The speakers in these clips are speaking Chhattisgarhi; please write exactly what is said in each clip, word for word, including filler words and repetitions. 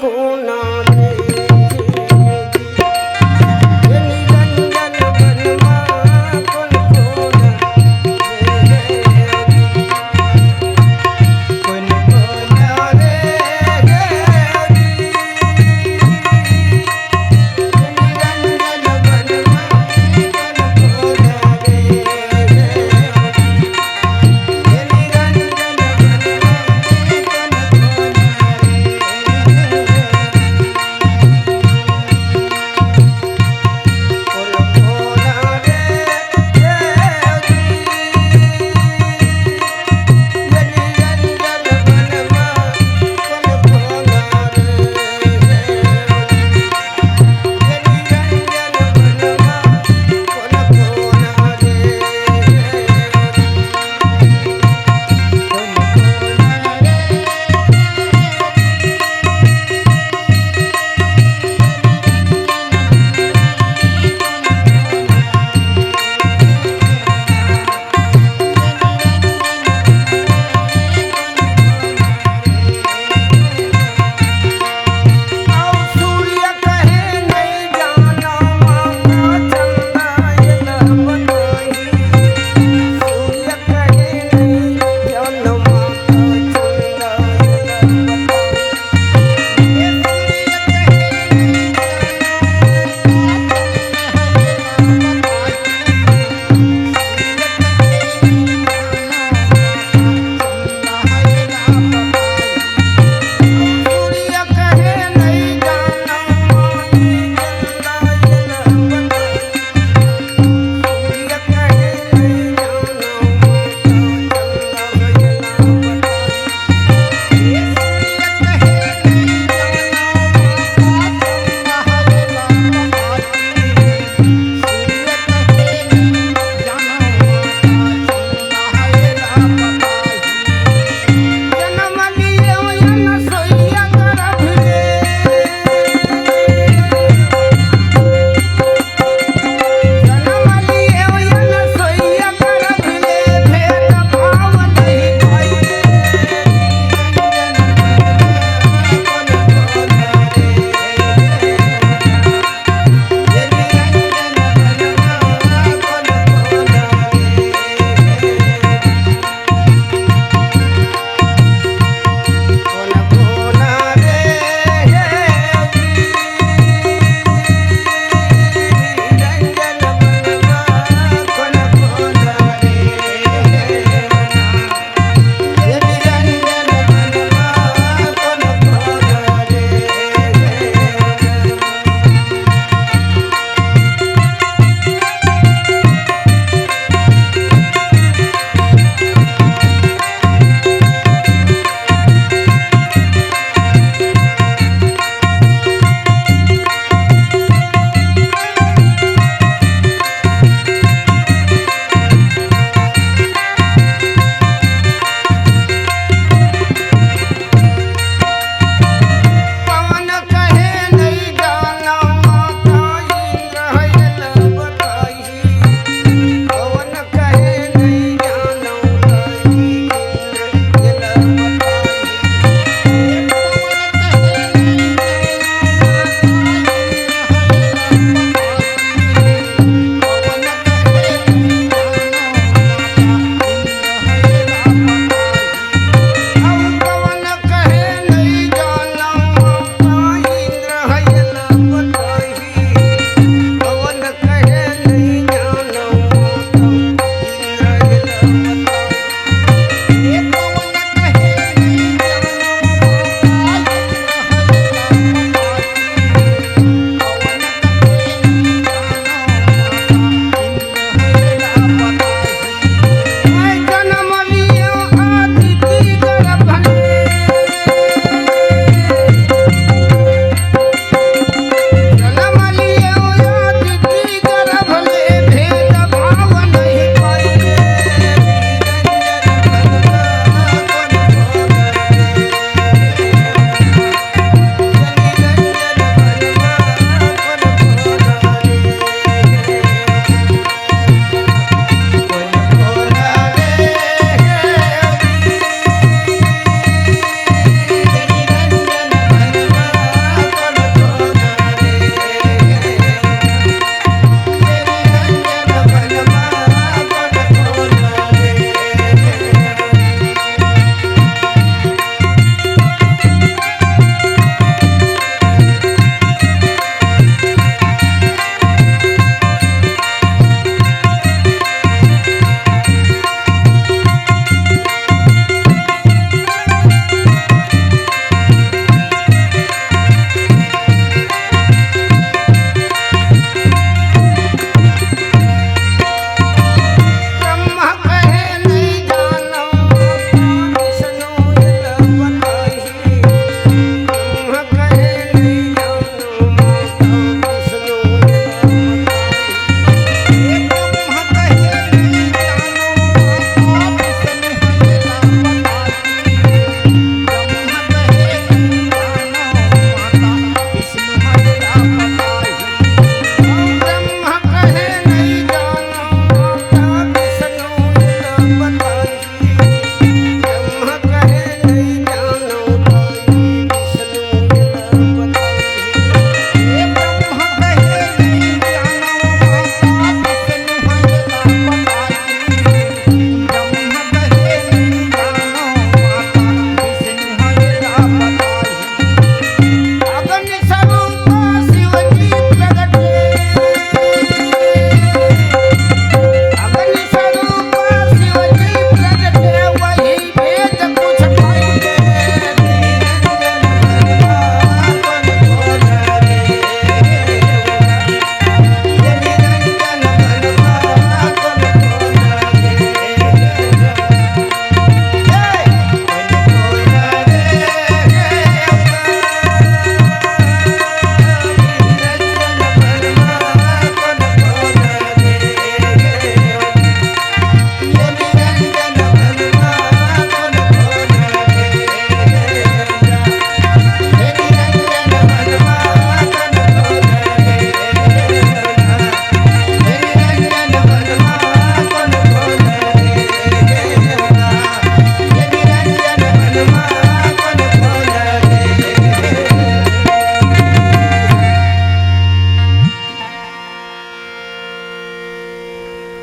कोना रे। निरंजन बन मा कोन कोना रे। कोन कोना रे। निरंजन बन मा कोन कोना रे।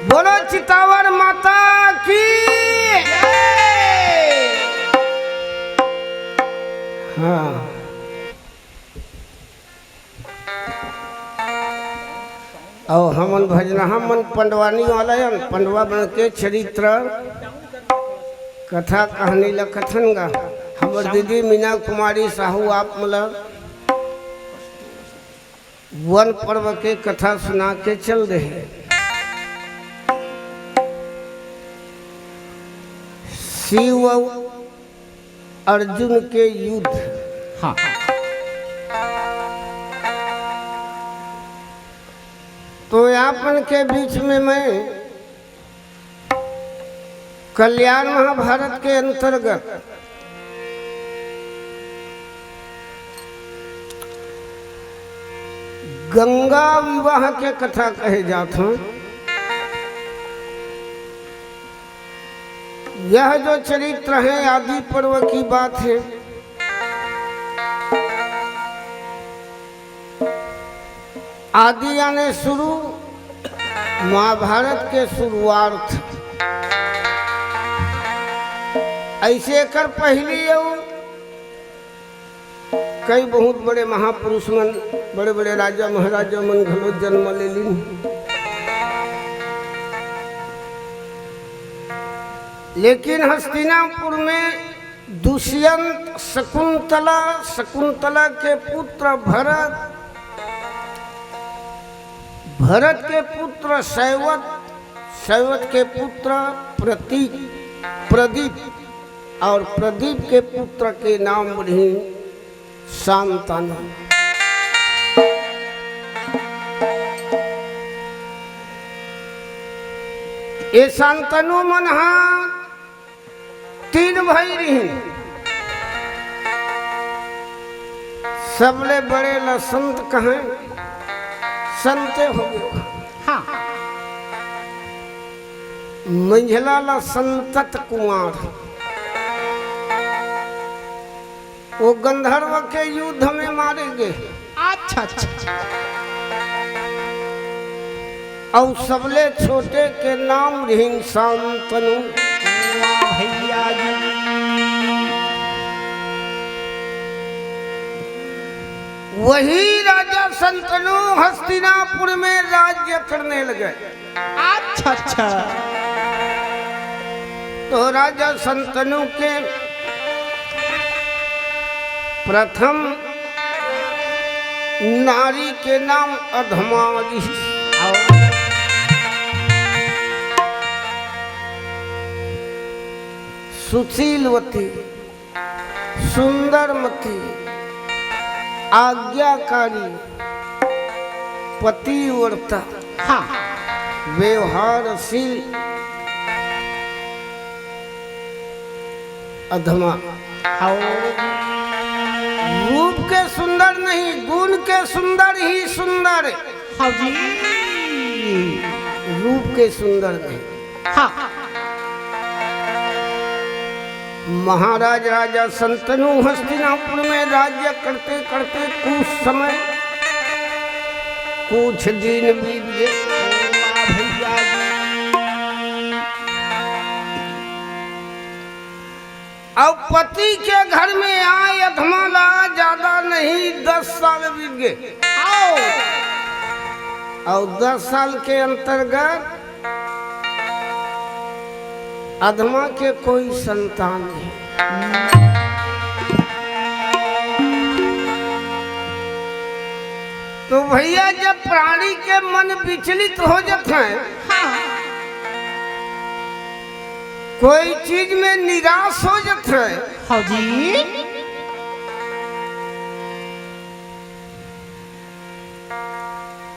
बोलो चितावर माता की। हाँ। अउ हमन भजनहा मन पंडवानी वाला हन, पंडवा मन के चरित्र कथा कहानी ल कथन गा। हमर दीदी मीना कुमारी साहू आप मन ल वन पर्व के कथा सुना के चल देहे। शिव अउ अर्जुन के युद्ध। हाँ। तो आपन के बीच में मैं कल्याण महाभारत के अंतर्गत गंगा विवाह के कथा कहे जात हूँ। यह जो चरित्र है, आदि पर्व की बात है। आदि यानी शुरू, महाभारत के शुरुआत। ऐसे एकर पहली अउ कई बहुत बड़े महापुरुष मन, बड़े बड़े राजा महाराजा मन घलो जन्म ले लिन। लेकिन हस्तिनापुर में दुष्यंत, शकुंतला, शकुंतला के पुत्र भरत, भरत के पुत्र शैवत, शैवत के पुत्र प्रतीक, प्रदीप, और प्रदीप के पुत्र के नाम रही शांतनु। ये शांतनु मन हा तीन भाई रहिन। सबले बड़े ला संत कहें, संते हो गए। हाँ। मंझला ला संतत कुमार। वो गंधर्व के युद्ध में मारे गए। अच्छा, अच्छा। अउ सबले छोटे के नाम रहिन शांतनु। वाह भैया जी। वही राजा शांतनु हस्तिनापुर में राज्य करने लगे। अच्छा, अच्छा। तो राजा शांतनु के प्रथम नारी के नाम अधमा रहिस। सुशीलवती, सुंदरमती, आज्ञाकारी, पतिव्रता, हाँ। व्यवहारशील अधमा। हाँ। रूप के सुंदर नहीं, गुण के सुंदर ही सुंदर। हाँ जी। रूप के सुंदर नहीं। हाँ। महाराज राजा शांतनु हस्तिनापुर में राज्य करते करते कुछ समय, कुछ दिन बीत गए। अब पति के घर में आए अधमा ला ज्यादा नहीं, दस साल बीत गए। आओ। और दस साल के अंतर्गत अधमा के कोई संतान नहीं। तो भैया, जब प्राणी के मन विचलित हो जाता है, हाँ। कोई चीज में निराश हो जाता है, हाँ जी।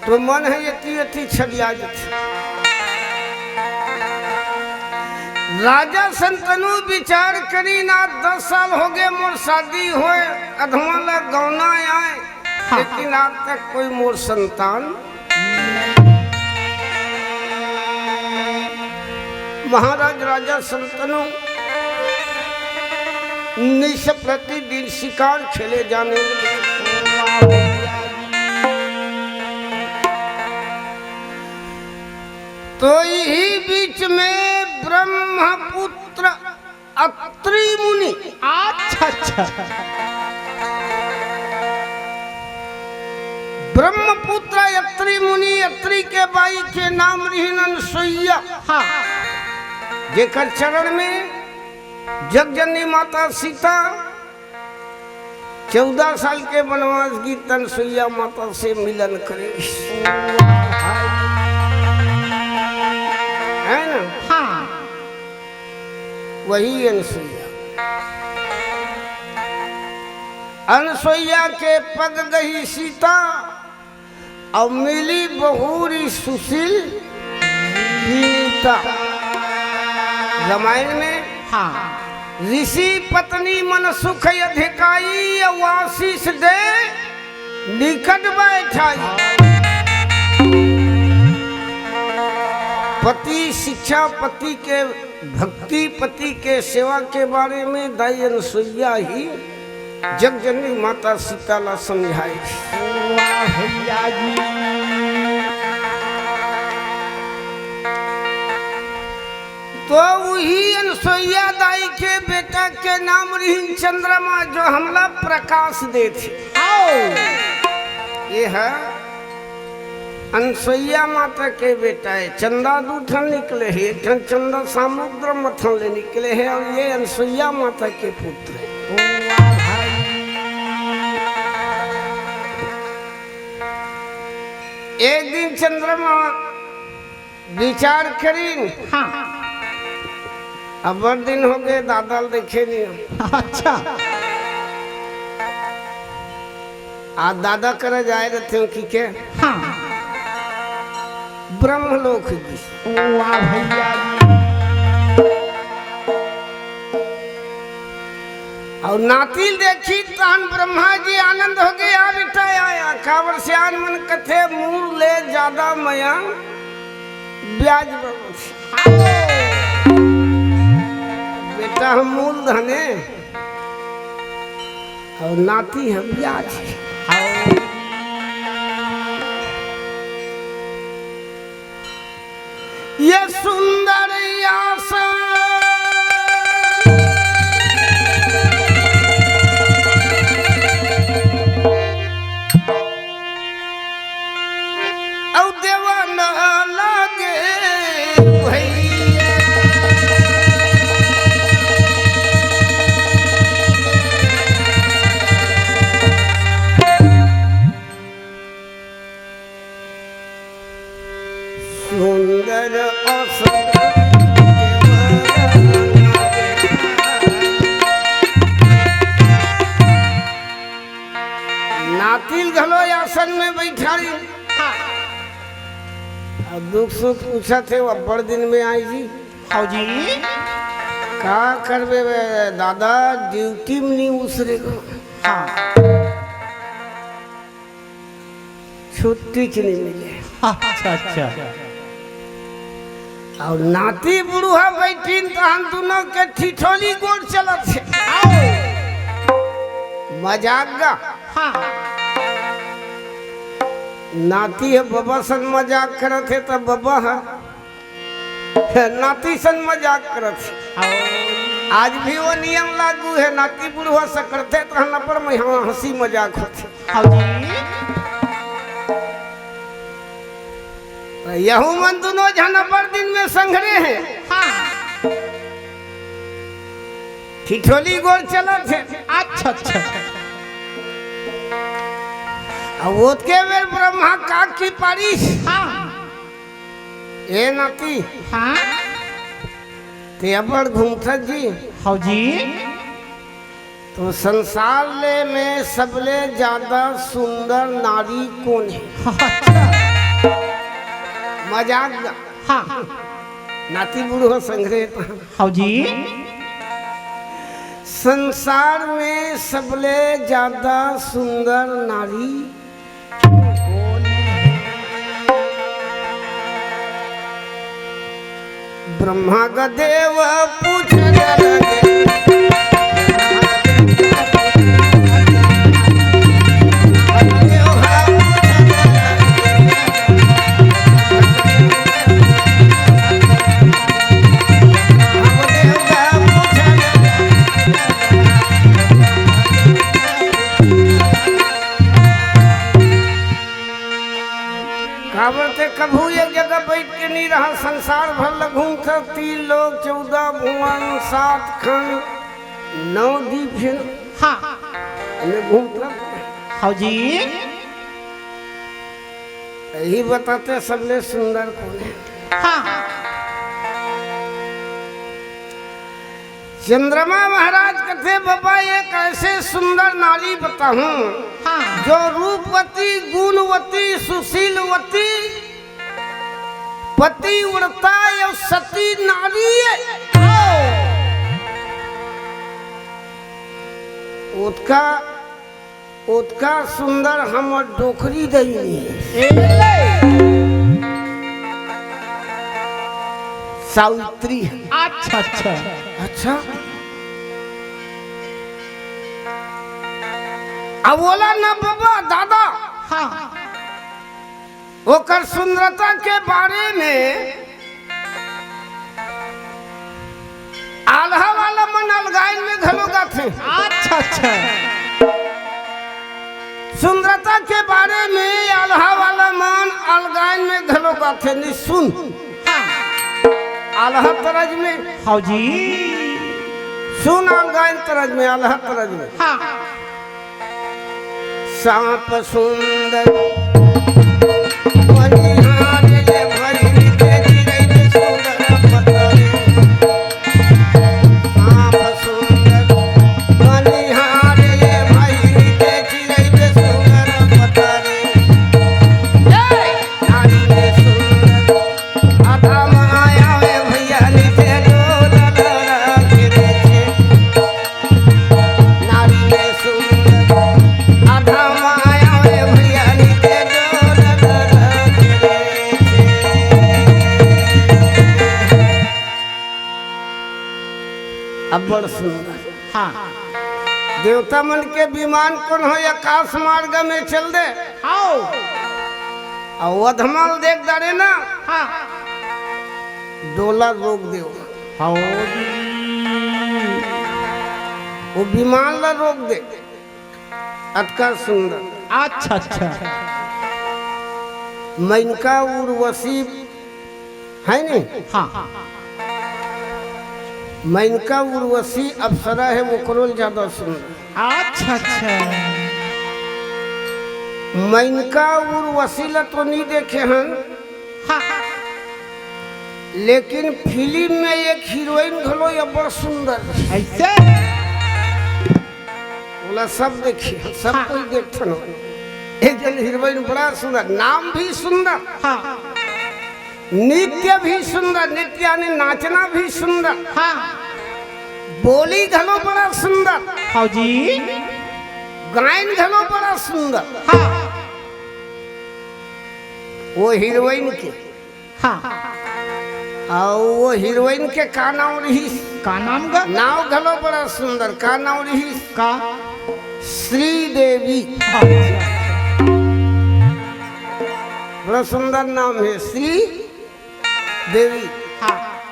तो मन है एती एती छबिया जथे। राजा संतनु विचार करी ना, दस साल हो गए मोर शादी होए, अधमा ला गौना आए, हाँ। लेकिन आज तक कोई मोर संतान। महाराज राजा संतनु निश प्रतिदिन शिकार खेले जाने लगे। तो इही बीच में ब्रह्मपुत्र अत्रि मुनि। अच्छा, अच्छा। ब्रह्मपुत्र अत्रि मुनि, अत्रि के बाई के नाम रिहिन अनसुईया। हाँ। जेकर चरण में जगजननी माता सीता चौदह साल के बनवास गीत अनसुईया माता से मिलन करे। है ना? हाँ। वही अनसुईया। अनसुईया के पग गही सीता, अउ मिली बहुरी सुशील विनीता। रामायण में हाँ। ऋषि पत्नी मन सुख अधिकाई, अउ आशीष दे निकट बैठाई। पति शिक्षा, पति के भक्ति, पति के सेवा के बारे में दाई अनसुईया ही जगजननी माता सीता ला समझाए। वाह भैया जी। तो उही अनसुईया दाई के बेटा के नाम रिहिन चंद्रमा, जो हमला प्रकाश देथे। आओ। ये है अनसुईया माता के बेटा हे, चंदा दू ठन निकले हे, एक ठन चंदा सामुद्र मथन ले निकले हे, अउ ये अनसुईया माता के पुत्र हे। एक दिन चंद्रमा विचार करिन, हाँ। अब्बड़ दिन होगे दादा ल देखे नइ हंव। अच्छा। आज दादा करा जाए रहिथंव कहिके हाँ। ब्रह्मलोक गिस। वाह भैया जी। अउ नाती ल देखिस तहन ब्रह्मा जी आनंद होगे, आ बेटा आया। काबर सियान मन कथे, मूल ले जादा मया ब्याज बबथे। बेटा हम मूलधन हे अउ नाती हम ब्याज हे। ये सुंदर आसन अउ देवा न लागे भैया। सुंदर आसन। नाती ल घलो आसन में बैठारी। अब दुख सुख पूछत हे, अब्बड़ दिन में आए जी। हव जी। का करबे बे दादा, ड्यूटी में नइ उसरे गो। हाँ। छुट्टीच नइ मिले। अच्छा, अच्छा। अउ नाती बुढ़वा बैठिन तहन दुनों के ठिठोली गोड़ चलत हे। आओ। मजाक गा। हाँ। नाती ह बबा सन मजाक करत हे त बबा ह नाती सन मजाक करत हे। आओ। आज भी वो नियम लागू हे, नाती बुढ़वा सकरथे तहन अब्बड़ में हाँ हंसी मजाक होथे। हव जी। त यहू मन दुनों झन अब्बड़ दिन में संघरे हे। हाँ। ठिठोली गोड़ चलत हे। अच्छा, अच्छा। अउ ओतके बेर ब्रह्मा का की पारिस। हाँ। ए नाती। हाँ। ते अब्बड़ घूमथस जी। हव जी। तो संसार ले में सबले जादा सुंदर नारी कोन हे? अच्छा। मजाक गा। हाँ। नाती बुढ़वा संघरे त। हव जी। संसार में सबले जादा सुंदर नारी ब्रह्मा ग देव पूछन लगे। नहीं रहा संसार भर ल घूमथस, तीन लोक चौदह भुवन सात खंड नौ दीप हे। हाँ। एमे घूमथस। हाँ जी। यही बताते सबले सुंदर कोन हे। हाँ। चंद्रमा महाराज कथे, "बाबा, एक ऐसे सुंदर नारी बताहूं, हाँ। जो रूपवती, गुणवती, सुशीलवती, पतिव्रता अउ सती नारी हे।" ओतका, ओतका सुंदर हमर डोकरी दई नइ हे। ए ले। सावित्री हे। अच्छा, अच्छा। अच्छा। अब बोला ना बाबा, दादा। हाँ। ओकर सुंदरता के बारे में आल्हा वाला मन अलगाइन में घलो गाथे। अच्छा, अच्छा। सुंदरता के बारे में आल्हा वाला मन अलगाइन में घलो गाथे। नहीं सुन। हाँ। आल्हा तरज में। हाँ जी। सुन अलगाइन तरज में, आल्हा तरज में। हाँ। सांप सुंदर बनिहार ये भई के चिरई के सुंदर पतरे। सांप सुंदर बनिहार ये भई के चिरई के सुंदर पतरे। ए! नारी में सुंदर अधम आया वे भैया नीचे डोल लड़ा के देखे। नारी में सुंदर अधम आया वे भैया नीचे डोल लड़ा के देखे। अब्बड़ सुंदर। हाँ। देवता मन के विमान कोन हो, आकाश मार्ग में चल दे। आओ। अउ अधमा ल देख डारे ना। हाँ। डोला रोक दे। हाँ जी। वो विमान ला रोक दे। अतका सुंदर। अच्छा, अच्छा। मेनका उर्वशी हे नहीं? हाँ। मेनका उर्वशी अप्सरा हे, ओकरो ले ज्यादा सुंदर। अच्छा, अच्छा। मेनका उर्वशी ला तो नहीं देखे हन, हाँ। लेकिन फिल्म में एक हीरोइन घलो अब्बड़ सुंदर। अइसे? ओला सब देखिए, सब हाँ। कोई देखथन। एक जन हीरोइन बड़ा सुंदर, नाम भी सुंदर। हाँ। नृत्य भी सुंदर, नृत्य यानी नाचना भी सुंदर। हाँ। बोली घलो बड़ा सुंदर। हाँ जी। गायन घलो बड़ा सुंदर। हाँ। वो हीरोइन के। हाँ। अउ वो हीरोइन के का नाम रहिस? का नाम गा? नाम घलो बड़ा सुंदर। का नाम रहिस? का? श्रीदेवी। अच्छा। बड़ा सुंदर नाम हे, श्रीदेवी। हाँ।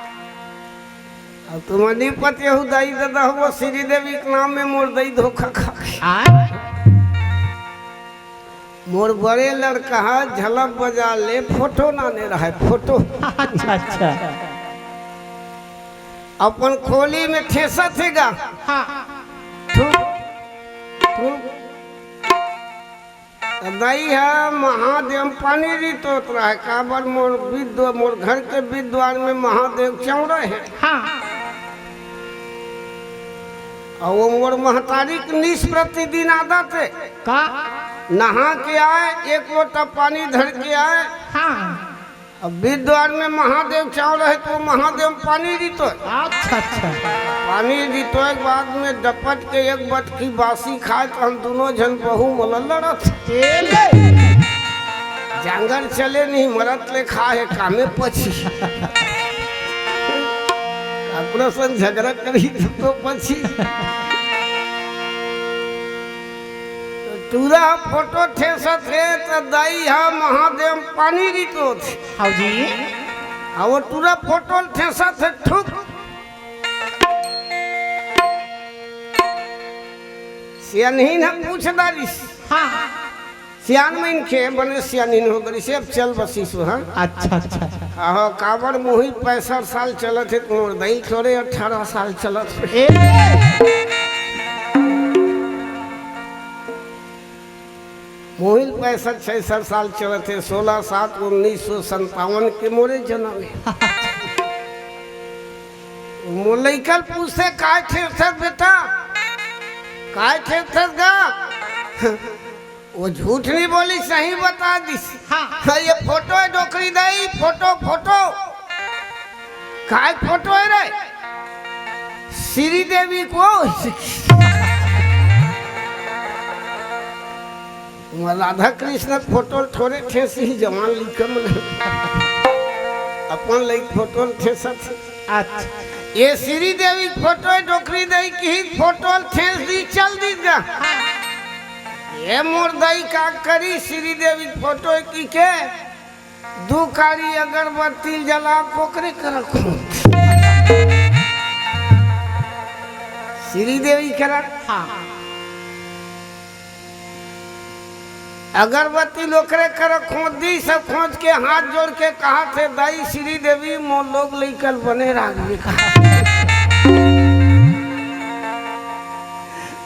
अब तुमन नहीं पते हो, दाई ददा हो, श्रीदेवी के नाम में मोर दाई धोखा खा गे। आय? मोर बड़े लड़का ह झलक बजा ले, फोटो लाने रहय, फोटो। अच्छा, अच्छा। अपन खोली में ठेसत हे गा। हाँ। थू, थू। त दाई ह महादेव पानी रितोत रहय, काबर मोर बिद्व-, मोर घर के बिद्वार में महादेव चौंरा हे। हाँ। अउ वो मोर महतारी के निस प्रतिदिन आदत हे। का? नहा के आय, एक लोटा पानी धर के आय। हाँ। अब बिद्वार में महादेव चौंरा हे, तो महादेव पानी रितोय। अच्छा, अच्छा। पानी रितोय के बाद में डपट के एक बटकी बासी खाय, त हम दूनों झन बहू मोला लड़त। ए ले। जांगर चले नहीं, मरत ले खा हे, कामे पछी। काकरो संग झगड़ा करही तो पछी। टूरा फोटो ठेसत हे, त दाई ह महादेव पानी रितोत। हाँ जी। अउ वो टूरा फोटो ठेसत हे, थुक। सियनहिन ह पूछ डारिस। हाँ। सियान मनखे बने सियानिन हो गरी से, अब चल बसिस हो, हाँ? अच्छा, अच्छा। आहो, काबर मोहिल पैंसठ साल चलत हे, मोर दई थोरे अठारह साल चलत हे। ए! मोहिल पैंसठ छियासठ साल चलत हे, सोलह सात उन्नीस सौ संतावन के मोरे जन्म हे। मोर लइका ल पूछे, "काय ठेरथस बेटा? काय ठेरथस गा?" वो झूठ नहीं बोली, सही बता दिस। हाँ। हाँ, ये फोटो हे डोकरी दाई, फोटो, फोटो। काय फोटो हे रे? श्री देवी को। वो राधा कृष्ण फोटो थोरे ठेसी, जवान लिखम। अपन लइक फोटो ठेसत हे। अच्छा। ये श्री देवी के फोटो हे, डोकरी दाई के फोटो ल ठेस दी, चल दी गा। ये मोर दाई का करी, श्री देवी के फोटो हे कि के दू काड़ी अगरबत्ती जला कोकरे कर रखो। श्री देवी करा। हाँ। अगरबत्ती ल ओकरे कर खोज दी, सब खोज के हाथ जोड़ के कहाथे, "दाई श्री देवी, मोर लोग लइका ल बने राखबे का।"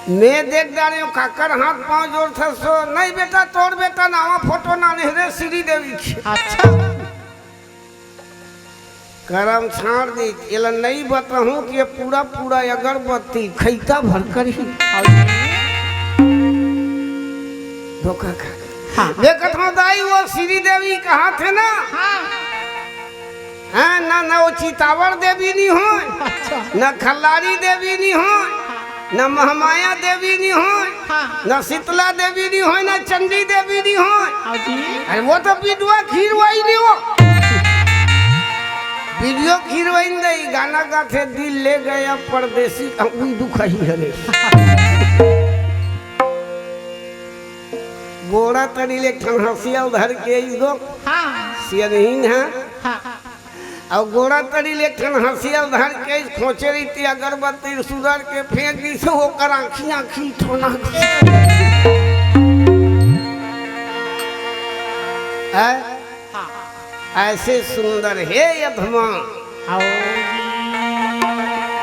मैं देख डारे हूँ, काकर हाथ पाँव जोड़थस ओ, "नहीं बेटा, तोर बेटा नावा फोटो ना नहीं रे श्री देवी के।" अच्छा। करम छाड़ दी, एला नहीं बताहूँ कि ये पूरा पूरा अगरबत्ती खैता भर करी। धोखा खा। हाँ। देखत हो दाई, वो श्री देवी कहाथे ना, हाँ। हाँ, ना, ना वो चितावर देवी नहीं हो, अच्छा। ना खल्लारी देवी नहीं हो, ना महामाया देवी नहीं हो, हाँ। ना शीतला देवी नहीं हो, ना चंडी देवी नहीं हो। हाँ जी। अरे वो तो बिडुआ खीरवाई नहीं हो। बिडुआ खीरवाई नहीं, गाना गाथे दिल ले गया परदेसी, आ, उई दुखाही हरे। गोड़ा तरी ले एक ठन हंसिया धर के अइस गो। हाँ। सियनहीन है। हाँ। अउ गोड़ा तरी ले एक ठन हंसिया धर के खोचे रहिथे अगरबत्ती सुधर के फेंक दिस, ओकर आँखी, आँखी ठोना। हैं? हाँ। ऐसे सुंदर हे अधमा। आओ।